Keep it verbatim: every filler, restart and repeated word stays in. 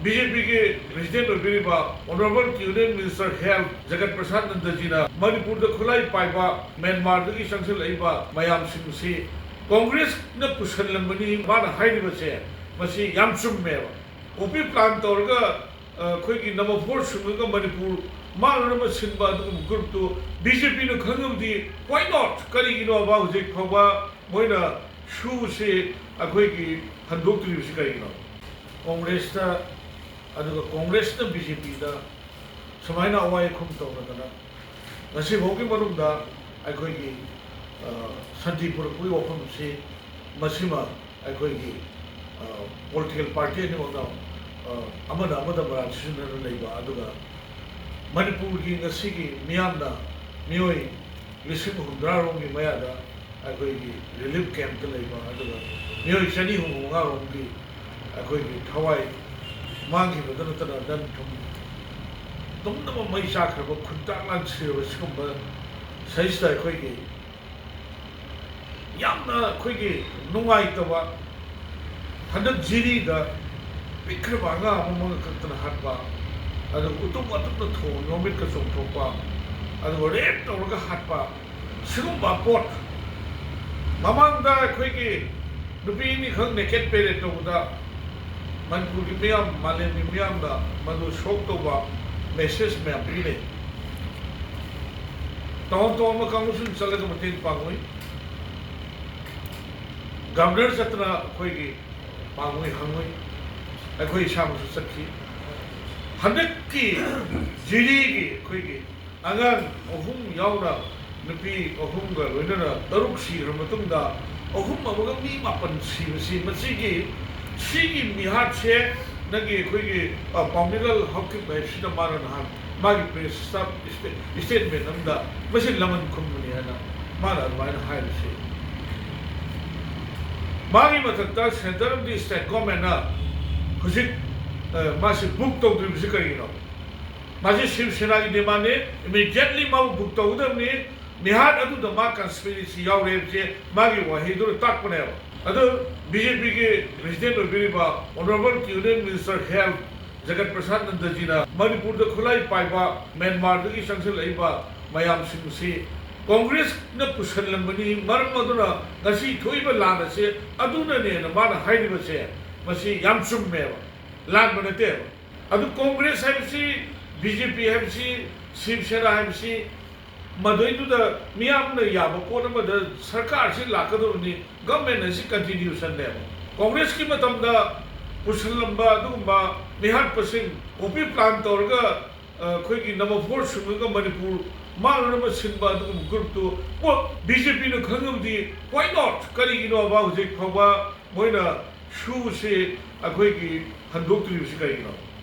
B J ꯄꯤꯒꯤ president ꯑꯣꯏꯕꯤꯔꯤꯕ honourable union minister health Jagat Prasad ꯅꯟꯗꯖꯤꯅ ꯃꯅꯤꯄꯨꯔꯗ ꯈꯨꯠꯂꯥꯏ ꯄꯥꯏꯕ ꯃ꯭ꯌꯥꯟꯃꯥꯔꯗꯒꯤ ꯆꯪꯁꯤꯜꯂꯛꯏꯕ ꯃꯌꯥꯝꯁꯤꯡꯁꯤ ꯀꯣꯡꯒ꯭ꯔꯦꯁꯅ ꯄꯨꯁꯜꯂꯝꯕꯅꯤ ꯃꯥꯅ ꯍꯥꯏꯔꯤꯕꯁꯦ, ꯃꯁꯤ ꯌꯥꯝ ꯆꯨꯝꯃꯦꯕ꯫ ꯀꯣꯄꯤ ꯄ꯭ꯂꯥꯟ ꯇꯧꯔꯒ, ꯑ, ꯑꯩꯈꯣꯏꯒꯤ ꯅꯝꯕꯔ ꯐꯣꯔ ꯁꯨꯡꯉꯒ ꯃꯅꯤꯄꯨꯔ ꯃꯥꯡꯅꯅꯕ ꯁꯤꯟꯕ ꯑꯗꯨꯒꯨꯝꯕ ꯒ꯭ꯔꯨꯞꯇꯨ ꯕꯤ ꯖꯦ ꯄꯤꯅ ꯈꯪꯉꯕꯗꯤ, why not? ꯀꯔꯤꯒꯤꯅꯣꯕ ꯍꯧꯖꯤꯛ ꯐꯥꯎꯕ ꯃꯣꯏꯅ ꯁꯨꯁꯤ ꯑꯩꯈꯣꯏꯒꯤ ꯍꯟꯗꯣꯛꯇ꯭ꯔꯤꯕꯁꯤ ꯀꯔꯤꯒꯤꯅꯣ? ꯀꯣꯡꯒ꯭ꯔꯦꯁꯇ, ꯑꯗꯨꯒ ꯀꯣꯡꯒ꯭ꯔꯦꯁꯅ ꯕꯤ ꯖꯦ ꯄꯤꯗ ꯁꯨꯃꯥꯏꯅ ꯑꯋꯥꯏ ꯑꯈꯨꯝ ꯇꯧꯅꯗꯅ ꯉꯁꯤꯐꯥꯎꯒꯤ ꯃꯅꯨꯡꯗ ꯑꯩꯈꯣꯏꯒꯤ, ꯑ, ꯁꯥꯟꯇꯤ ꯄꯨꯔꯛꯄꯒꯤ ꯋꯥꯐꯝꯁꯤ ꯃꯁꯤꯃ ꯑꯩꯈꯣꯏꯒꯤ, ꯑ, ꯄꯣꯂꯤꯇꯤꯀꯦꯜ ꯄꯥꯔꯇꯤ ꯑꯅꯤꯃꯛꯅ, ꯑ, ꯑꯃꯅ ꯑꯃꯗ ꯃꯔꯥꯜ ꯁꯤꯖꯤꯟꯅꯗꯨꯅ ꯂꯩꯕ, ꯑꯗꯨꯒ ꯃꯅꯤꯄꯨꯔꯒꯤ ꯉꯁꯤꯒꯤ ꯃꯤꯌꯥꯝꯅ ꯃꯤꯑꯣꯏ ꯂꯤꯁꯤꯡ ꯍꯨꯝꯗ꯭ꯔꯥ ꯔꯣꯝꯒꯤ ꯃꯌꯥꯗ ꯑꯩꯈꯣꯏꯒꯤ ꯔꯤꯂꯤꯐ ꯀꯦꯝꯞꯇ ꯂꯩꯕ, ꯑꯗꯨꯒ ꯃꯤꯑꯣꯏ ꯆꯅꯤ ꯍꯨꯝꯐꯨ ꯃꯉꯥ ꯔꯣꯝꯒꯤ ꯑꯩꯈꯣꯏꯒꯤ ꯊꯋꯥꯏ ꯃꯥꯡꯈꯤꯕꯗ ꯅꯠꯇꯅ ꯂꯟ ꯊꯨꯝ ꯇꯨꯝꯅꯃꯛ ꯃꯩ ꯆꯥꯛꯈ꯭ꯔꯕ, ꯈꯨꯟꯇꯥꯛ ꯂꯥꯟꯁꯤꯔꯕ ꯁꯤꯒꯨꯝꯕ ꯁꯤꯗꯩꯁꯤꯗ ꯑꯩꯈꯣꯏꯒꯤ ꯌꯥꯝꯅ ꯑꯩꯈꯣꯏꯒꯤ ꯅꯨꯡꯉꯥꯏꯇꯕ, ꯍꯟꯗꯛ ꯖꯤꯔꯤꯗ ꯄꯤꯛꯈ꯭ꯔꯕ ꯑꯉꯥꯡ ꯑꯃ ꯃꯉꯛ ꯀꯛꯇꯅ ꯍꯥꯠꯄ, ꯑꯗꯨꯒ ꯎꯇꯨꯞ ꯋꯥꯇꯨꯞꯅ ꯊꯣꯡ ꯃꯃꯤꯠꯀ ꯆꯣꯡꯊꯣꯛꯄ, ꯑꯗꯨꯒ ꯔꯦꯞ ꯇꯧꯔꯒ ꯍꯥꯠꯄ, ꯁꯤꯒꯨꯝꯕ ꯄꯣꯠ꯫ ꯃꯃꯥꯡꯗ ꯑꯩꯈꯣꯏꯒꯤ ꯅꯨꯄꯤ ꯑꯅꯤꯈꯛ ꯅꯦꯀꯦꯠ ꯄꯦꯔꯦꯠ ꯇꯧꯕꯗ ꯃꯅꯤꯄꯨꯔꯒꯤ ꯃꯤꯌꯥꯝ, ꯃꯥꯂꯦꯝꯒꯤ ꯃꯤꯌꯥꯝꯗ ꯃꯗꯨ ꯁꯣꯛ ꯇꯧꯕ ꯃꯦꯁꯦꯖ ꯃꯌꯥꯝ ꯄꯤꯔꯦ꯫ ꯇꯣꯉꯥꯟ ꯇꯣꯉꯥꯟꯕ ꯀꯥꯡꯕꯨꯁꯤꯡ ꯆꯠꯂꯒ ꯃꯇꯦꯡ ꯄꯥꯡꯉꯨꯏ꯫ ꯒꯕꯔꯅꯔ ꯆꯠꯇꯅ ꯑꯩꯈꯣꯏꯒꯤ ꯄꯥꯡꯉꯨꯏ ꯍꯪꯉꯨꯏ꯫ ꯑꯩꯈꯣꯏ ꯏꯁꯥꯃꯛꯁꯨ ꯆꯠꯈꯤ꯫ ꯍꯟꯗꯛꯀꯤ ꯖꯤꯔꯤꯒꯤ ꯑꯩꯈꯣꯏꯒꯤ ꯑꯉꯥꯡ ꯑꯍꯨꯝ ꯌꯥꯎꯅ ꯅꯨꯄꯤ ꯑꯍꯨꯝꯒ ꯂꯣꯏꯅꯅ ꯇꯔꯨꯛ ꯁꯤꯈ꯭ꯔ ꯃꯇꯨꯡꯗ ꯑꯍꯨꯝ ꯑꯃꯒ ꯃꯤ ꯃꯥꯄꯟ ꯁꯤꯕꯁꯤ, ꯃꯁꯤꯒꯤ, ꯁꯤꯒꯤ ꯃꯤꯍꯥꯠꯁꯦ ꯅꯪꯒꯤ ꯑꯩꯈꯣꯏꯒꯤ, ꯑ, ꯄꯥꯎꯃꯤꯔꯥꯜ ꯍꯥꯎꯀꯤꯞ ꯍꯥꯏꯕꯁꯤꯅ ꯃꯥꯅ ꯅꯍꯥꯟ ꯃꯥꯒꯤ ꯄ꯭ꯔꯦꯁ ꯁ꯭ꯇꯥꯐ ꯁ꯭ꯇꯦ-, ꯁ꯭ꯇꯦꯠꯃꯦꯟ ꯑꯃꯗ ꯃꯁꯤ ꯂꯃꯟ ꯈꯨꯝꯕꯅꯤ ꯍꯥꯏꯅ ꯃꯥꯅ ꯑꯗꯨꯃꯥꯏꯅ ꯍꯥꯏꯕꯁꯤ, ꯃꯥꯒꯤ ꯃꯊꯛꯇ ꯁꯦꯟꯇꯔ ꯑꯃꯗꯤ ꯁ꯭ꯇꯦꯠ ꯒꯣꯔꯃꯦꯟꯅ ꯍꯧꯖꯤꯛ, ꯑ, ꯃꯥꯁꯤ ꯕꯨꯛ ꯇꯧꯗ꯭ꯔꯤꯕꯁꯤ ꯀꯔꯤꯒꯤꯅꯣ? ꯃꯥꯁꯤ ꯁꯤꯕ ꯁꯦꯅꯥꯒꯤ ꯗꯤꯃꯥꯟꯅꯤ, ꯏꯃꯤꯗꯤꯌꯦꯠꯂꯤ ꯃꯥꯕꯨ ꯕꯨꯛ ꯇꯧꯒꯗꯕꯅꯤ꯫ ꯃꯤꯍꯥꯠ ꯑꯗꯨꯗ ꯃꯥ ꯀꯟꯁꯄꯤꯔꯦꯁꯤ ꯌꯥꯎꯔꯦ ꯍꯥꯏꯕꯁꯦ ꯃꯥꯒꯤ ꯋꯥꯍꯩꯗꯨꯅ ꯇꯥꯛꯄꯅꯦꯕ꯫ ꯑꯗꯣ ꯕꯤ ꯖꯦ ꯄꯤꯒꯤ ꯄ꯭ꯔꯦꯁꯤꯗꯦꯟ ꯑꯣꯏꯕꯤꯔꯤꯕ honourable union minister health Jagat Prasad ꯅꯟꯗꯖꯤꯅ ꯃꯅꯤꯄꯨꯔꯗ ꯈꯨꯠꯂꯥꯏ ꯄꯥꯏꯕ ꯃ꯭ꯌꯥꯟꯃꯥꯔꯗꯒꯤ ꯆꯪꯁꯤꯜꯂꯛꯏꯕ ꯃꯌꯥꯝꯁꯤꯡꯁꯤ ꯀꯣꯡꯒ꯭ꯔꯦꯁꯅ ꯄꯨꯁꯜꯂꯝꯕꯅꯤ, ꯃꯔꯝ ꯑꯗꯨꯅ ꯉꯁꯤ ꯊꯣꯛꯏꯕ ꯂꯥꯟ ꯑꯁꯦ ꯑꯗꯨꯅꯅꯦꯅ ꯃꯥꯅ ꯍꯥꯏꯔꯤꯕꯁꯦ, ꯃꯁꯤ ꯌꯥꯝ ꯆꯨꯝꯃꯦꯕ, ꯂꯥꯟꯕ ꯅꯠꯇꯦꯕ꯫ ꯑꯗꯨ ꯀꯣꯡꯒ꯭ꯔꯦꯁ ꯍꯥꯏꯕꯁꯤ, ꯕꯤ ꯖꯦ ꯄꯤ ꯍꯥꯏꯕꯁꯤ, ꯁꯤꯕ ꯁꯦꯅꯥ ꯍꯥꯏꯕꯁꯤ, ꯃꯗꯨꯏꯗꯨꯗ ꯃꯤꯌꯥꯝꯅ ꯌꯥꯕ ꯄꯣꯠ ꯑꯃꯗ ꯁꯔꯀꯥꯔꯁꯤ ꯂꯥꯛꯀꯗꯧꯕꯅꯤ, ꯒꯚꯔꯟꯃꯦꯟ ꯑꯁꯤ ꯀꯟꯇꯤꯅ꯭ꯌꯨꯁꯟꯅꯦꯕ꯫ ꯀꯣꯡꯒ꯭ꯔꯦꯁꯀꯤ ꯃꯇꯝꯗ ꯄꯨꯁꯤꯜꯂꯝꯕ ꯑꯗꯨꯒꯨꯝꯕ ꯃꯤꯍꯥꯠꯄꯁꯤꯡ, ꯀꯣꯄꯤ ꯄ꯭ꯂꯥꯟ ꯇꯧꯔꯒ, ꯑ, ꯑꯩꯈꯣꯏꯒꯤ ꯅꯝꯕꯔ ꯐꯣꯔ ꯁꯨꯡꯉꯒ ꯃꯅꯤꯄꯨꯔ ꯃꯥꯡꯅꯅꯕ ꯁꯤꯟꯕ ꯑꯗꯨꯒꯨꯝꯕ ꯒ꯭ꯔꯨꯞꯇꯨ, ꯑꯣ, ꯕꯤ ꯖꯦ ꯄꯤꯅ ꯈꯪꯉꯕꯗꯤ, why not? ꯀꯔꯤꯒꯤꯅꯣꯕ ꯍꯧꯖꯤꯛ ꯐꯥꯎꯕ ꯃꯣꯏꯅ ꯁꯨꯁꯤ ꯑꯩꯈꯣꯏꯒꯤ ꯍꯟꯗꯣꯛꯇ꯭ꯔꯤꯕꯁꯤ ꯀꯔꯤꯒꯤꯅꯣ?